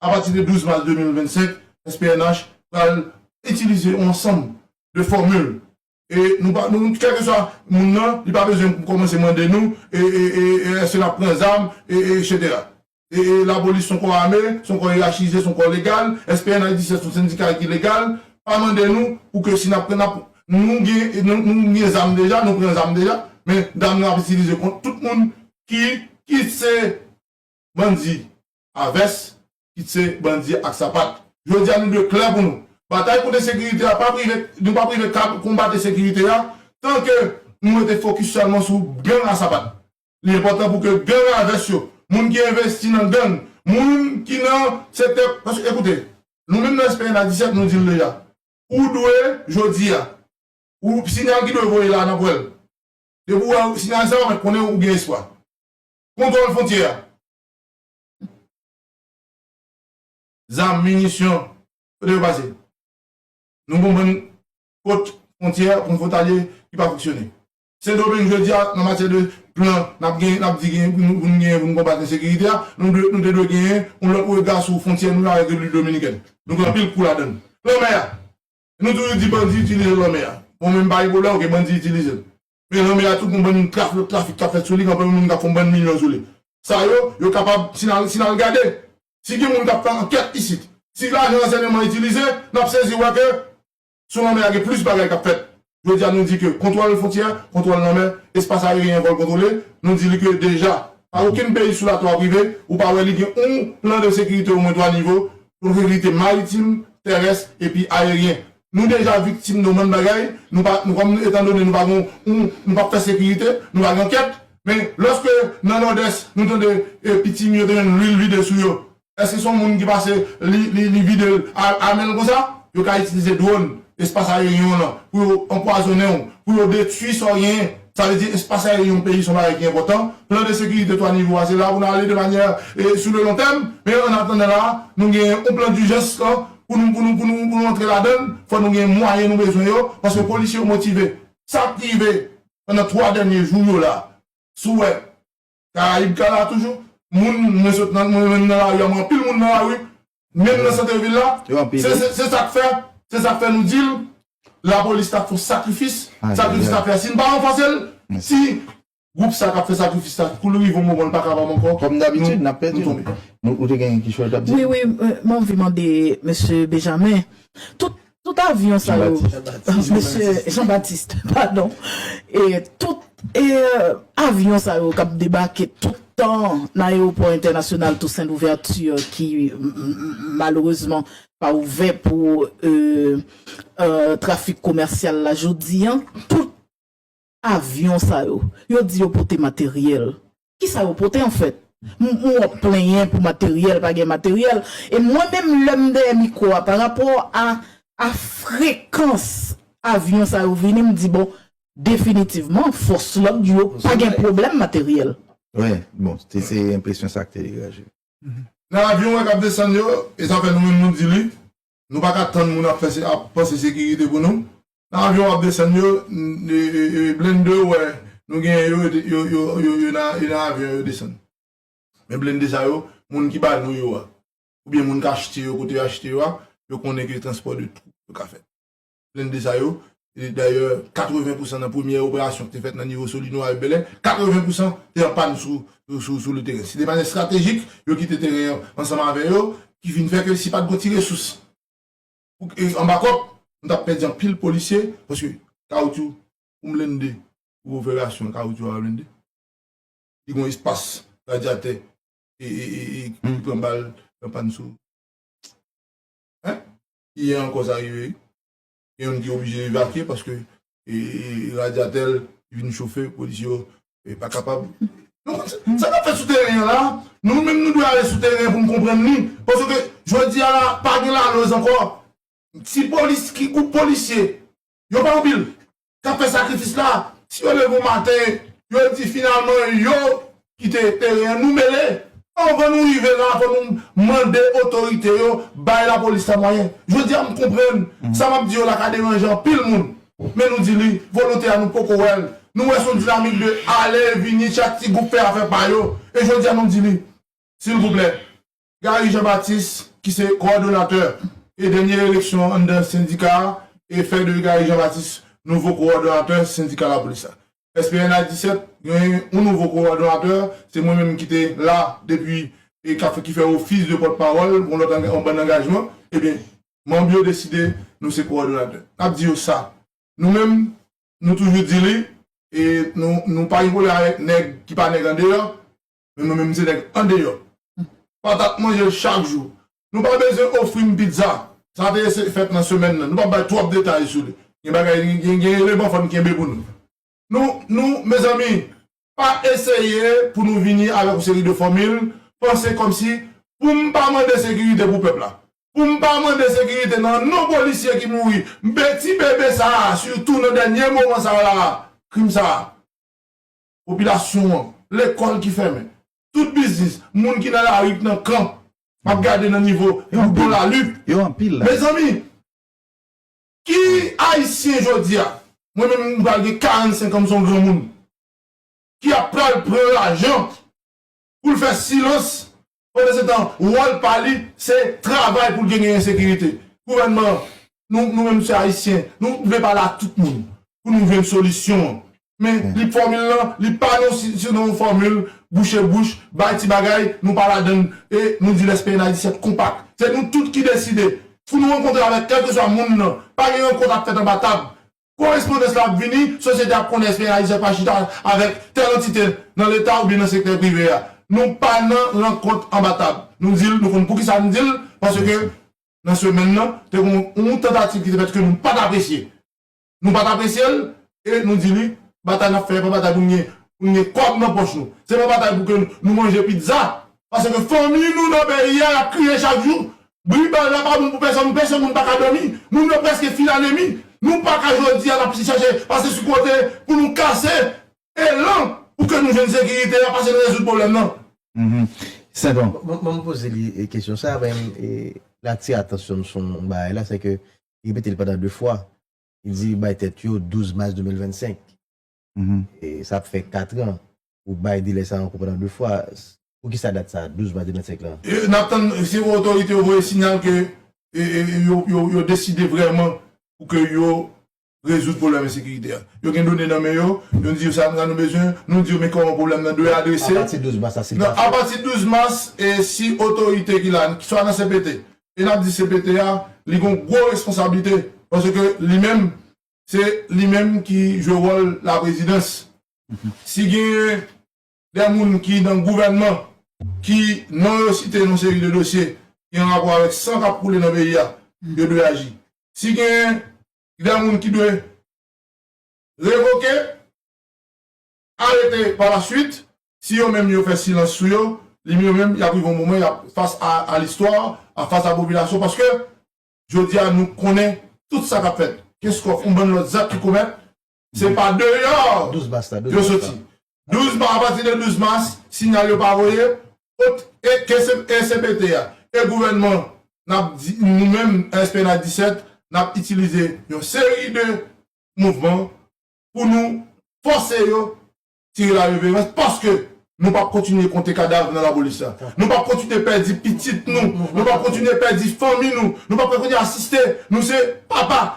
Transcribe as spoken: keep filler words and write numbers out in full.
apati de douz mas de mil vennsenk, S P N H pral itilize yon ansanm de fòmil. E nou pa, nou, kèlkeswa moun nan, li pa bezwen kòmanse mande nou, e, e, e, e èske n ap pran zam, e, e, etsetera. E, e lapolis se yon kò ame, se yon kò yerachize, se yon kò legal, S P N H disèt se yon sendika ki legal, pa mande nou pou ke si n ap pran, n ap, nou gen, nou, nou gen zam deja, nou pran zam deja, men zam nou ap itilize kont tout moun ki, ki se bandi a vès, kit se bandi ak sapat. Jodi a nou dwe klè pou nou. Batay kont ensekirite a pa p rive, nou p ap rive ka konbat ensekirite a tan ke nou rete fokis sèlman sou gang a sapat. Li enpòtan pou ke gang a vès yo, moun ki envesti nan gang, moun ki nan sektè, paske ekoute, nou menm nan S P N H disèt nou di l deja. Ou dwe, jodi a, ou sinyal ki dwe voye la n ap wè l. Depi w wè sinyal sa, w mèt konnen ou gen espwa. Kontwòl fwontyè a. Zam, minisyon, kote yo pase? Nou konprann kot fwontyè, pwen fwontalye ki pa fonksyone. Sendomeng jodi a, nan matyè de plan, n ap gen, n ap di gen, pou nou, pou nou gen, pou nou konbat ensekirite a, nou dwe, nou te dwe genyen yon lòt rega sou fwontyè nou avèk Repiblik Dominikèn. Nou gen anpil kou ladan l. Lanmè a, nou toujou di bandi itilize lanmè a. Bon, men m pa gen pwoblèm, oke, bandi itilize l. Men lanmè a tou gon bann traf-, lòt trafik k ap fèt sou li, gen anpil moun k ap fè yon bann milyon sou li. Sa yo, yo kapab, si n al, si n al gade, si gen moun k ap fè ankèt isit, si lajan ransèyman itilize, n ap sezi wè ke sou lanmè a gen plis bagay k ap fèt. Jodi a nou di ke kontwòl fwontyè, kontwòl lanmè, espas ayeryen, vòl kontwole, nou di li ke deja, pa okenn peyi sou latè w ap rive, ou pa wè li gen yon plan de sekirite omwen twa nivo, yon sekirite maritim, tèrès, epi ayeryen. Nou deja viktim de yon bann bagay, nou pa, nou kòm etandone nou pa gen yon, nou p ap fè sekirite, nou pa gen ankèt, men lòske nan Nòdès, nou tande, e, pitimi yo te jwenn lwil vide sou yo, èske se yon moun ki pase, li, li, li vide l a, a men l konsa? Yo ka itilize dwòn, espas ayeryen w lan, pou yo anpwazonnen w, pou yo detwi sa w genyen. Sa vle di, espas ayeryen yon peyi se yon bagay ki enpòtan. Plan de sekirite twa nivo a, se la pou n ale de manyè, e, sou le long tèm. Men an atandan la, nou gen yon plan dijans lan, pou nou, pou nou, pou nou, pou nou antre ladan l, fò nou gen mwayen nou bezwen yo, paske polisye yo motive. Sa k rive pandan twa dènye jou yo la, si w wè, Karayib ka la toujou. Moun, mwen sot nan, mwen menm nan lari a, mwen anpil moun nan lari, menm nan santrevil la. Yo anpil, se, wi. Se, se sa k fè, se sa k fè nou di l, lapolis t ap fè yon sakrifis, sakrifis l ap fè. Si n pa ranfòse l, si gwoup sa k ap fè sakrifis la, pou l rive yon moman, l pa kapab ankò, kòm dabitid, n ap pèdi. Nou tonbe. Nou, ou te gen kèk bagay w t ap di? Wi, wi, euh, mwen anvi mande mesye Benjamin, tout, tout avyon sa yo, Jean-Baptiste. Mesye Jean-Baptiste, padon, e tout, e, euh, avyon sa yo k ap debake tout tan nan ayewopò entènasyonal Toussaint Louverture ki, m, m, m, malerezman, pa ouvè pou, euh, euh, trafik komèsyal la jodi a, tout avyon sa yo, yo di yo pote materyèl. Kisa yo pote, anfèt? M, m wè w ap plenyen pou materyèl, pa gen materyèl. E mwen menm, lè m dèyè mikwo a, pa rapò a, a frekans avyon sa yo vini, m di, bon, definitivman, fòs lòd yo pa gen pwoblèm materyèl. Wi, bon, se, se enpresyon sa k te degaje. Nan avyon an k ap desann yo, e sa fè nou menm nou di li, nou pa ka tann moun ap fè se, ap panse sekirite pou nou. Nan avyon w ap desann yo, n, e, e, e, blende w wè, nou genyen yo, yo, yo, yo, yo nan, yo nan avyon yo desann. Men blende sa yo, moun ki ba nou yo a, oubyen moun k achte yo kote yo achte yo a, yo konnen ke transpò de twoup yo ka fèt. Blende sa yo, e dayè, katreven pousan nan premyè operasyon ki te fèt nan nivo Solino avèk Bèlè, katreven pousan te an pàn sou, sou, sou, sou le teren. Se de manyè estratejik, yo kite teren an ansanm avè yo, ki vin fè ke si pa t gon ti resous pou, e, anba kòk, nou t ap pèdi anpil polisye, paske kawoutchou pou blende, pou operasyon, kawoutchou a blende. Li gon espas radyatè, e, e, e, e, ki pran bal, pran pàn sou. Hein? Yè ankò sa rive, wi. Gen youn ki oblije evakye paske, e, e, e, radyatè l vin chofe, polisye yo, e, pa kapab. Nou konn sa, sa k ap fèt sou teren an la, nou menm nou dwe ale sou teren pou n konprann li. Paske jodi a la, pa gen laloz ankò. Ti polis, ki gwoup polisye, yo pa anpil, k ap fè sakrifis la, si yo leve yon maten, yo di finalman yo kite teren an, nou mele. Anvan nou rive la, fò nou mande otorite yo bay lapolis la mwayen. Jodi a, m konprann sa m ap di yo la ka deranje anpil moun. Men nou di li, volonte a nou poko wè l. Nou wè se yon dinamik de ale vini, chak ti gwoup fè afè pa yo. E jodi a, nou di li, silvouplè, Gary Jean Baptiste, ki se kowòdonatè e dènye eleksyon anndan sendika a, e Fèdorika Jean Baptiste, nouvo kowòdonatè sendika lapolis la. S P N A disèt, gen yon nouvo kowòdonatè, se mwen menm ki te la depi e k ap fè, ki fè ofis de pòtpawòl, yon lòt anga- yon bann angajman, ebyen, manm yo deside nou se kowòdonatè. N ap di yo sa. Nou menm, nou toujou di li, e nou, nou pa gen pwoblèm avèk nèg ki pa nèg andeyò, men nou menm se nèg andeyò. Patat manje l chak jou. Nou pa bezwen ofri m pizza. Sa te se fèt nan semèn nan. Nou p ap bay twòp detay sou li. Gen bagay, gen, gen eleman fò n kenbe pou nou. Nou, nou, mezanmi, pa eseye pou nou vini avèk yon seri de fòmil, panse kòmsi pou m pa mande sekirite pou pèp la. Pou m pa mande sekirite nan non polisye ki mouri. M pe ti bebe sa a, sitou nan dènye moman sa a la, krim sa a. Popilasyon an, lekòl ki fèmen, tout biznis, moun ki nan lari, k nan kan, m ap gade nan nivo Yo anpil. Boudon Lalup. Yo anpil la. Mezanmi, ki Ayisyen jodi a, mwen menm m pral gen karannsenk an, m se yon granmoun, ki ap pral pran lajan pou l fè silans, pandan se tan, wòl pa li, se travay pou l gen, gen ensekirite. Gouvènman, nou, nou menm se Ayisyen, nou vle pale a tout moun pou nou jwenn solisyon an. Men, li fòmil lan, li pa nan si, si nan yon fòmil, bouche bouch, bay ti bagay, nou pa ladann, e nou di S P N A disèt konpak. Se nou tout ki deside. Pou nou rankontre avèk kèlkeswa moun nan. Pa gen rankont ap fèt anba tab. Korespondans la ap vini, sosyete ap konnen S P N A disèt pa chita avèk tèl antite nan Leta oubyen nan sektè prive a. Nou pa nan rankont anba tab. Nou di l, nou konn poukisa nou di l, paske nan semèn nan, te gen yon tantativ ki te fèt ke nou pa t apresye. Nou pa t apresye l, e nou di li, batay n ap fè, e pa batay pou n gen, pou n gen kòb nan pòch nou. Se pa batay pou ke nou manje pizza. Paske fanmi nou nan peyi a, y ap kriye chak jou. Bri bal la pa bon pou pèsonn, pèsonn moun pa ka dòmi. Moun yo prèske fin anemi. Nou pa ka jodi a n ap chèche pase sou kote pou nou kase elan pou ke nou jwenn sekirite a, pase n rezoud pwoblèm nan. Mhm. Senton. Mwen, mwen poze li e, kesyon sa, men e, l atire atansyon m sou yon bagay la, se ke li repete l pandan de fwa. Li di bay tèt yo douz mas de mil vennsenk. Mhm. E sa ap fè kat an. Ou bay delè sa ankò pandan de fwa. Poukisa dat sa, douz mas de mil vennsenk lan? E, n ap tann si otorite yo voye siyal ke e, e, yo, yo, yo deside vrèman pou ke yo rezoud pwoblèm ensekirite a. Yo gen done nan men yo, yo di yo sa nou bezwen, nou di yo men kòman pwoblèm nan dwe adrese. Apati douz mas la, si l pa fèt. Apati douz mas, e si otorite ki la, swa nan C P T, e n ap di C P T a, li gen yon gwo responsablite, paske li menm, se li menm ki jwe wòl laprezidans. Si gen de moun ki nan gouvènman, ki non yo site nan seri de dosye ki an rapò avèk san k ap koule nan peyi a, yo dwe aji. Si gen de moun ki dwe revoke, arete pa la swit, si yo menm yo fè silans sou yo, li yo menm, y ap rive yon moman, y ap fas a, a listwa, a fas a popilasyon, paske jodi a nou konnen tout sa k ap fèt. Kenskòf, yon bann lòt zak ki komèt, se pa deyò douz mas la, douz yo mas la. Soti. Douz mas, apati de douz mas, siyal yo pa voye, ot, e ke se, e C P T a, e gouvènman, n ap di, nou menm, S P N A disèt, n ap itilize yon seri de mouvman pou nou fòse yo tire la reverans, paske nou p ap kontinye konte kadav nan lapolis la. Nou p ap kontinye pèdi pitit nou. Nou p ap kontinye pèdi fanmi nou. Nou p ap kontinye asiste. Nou se papa,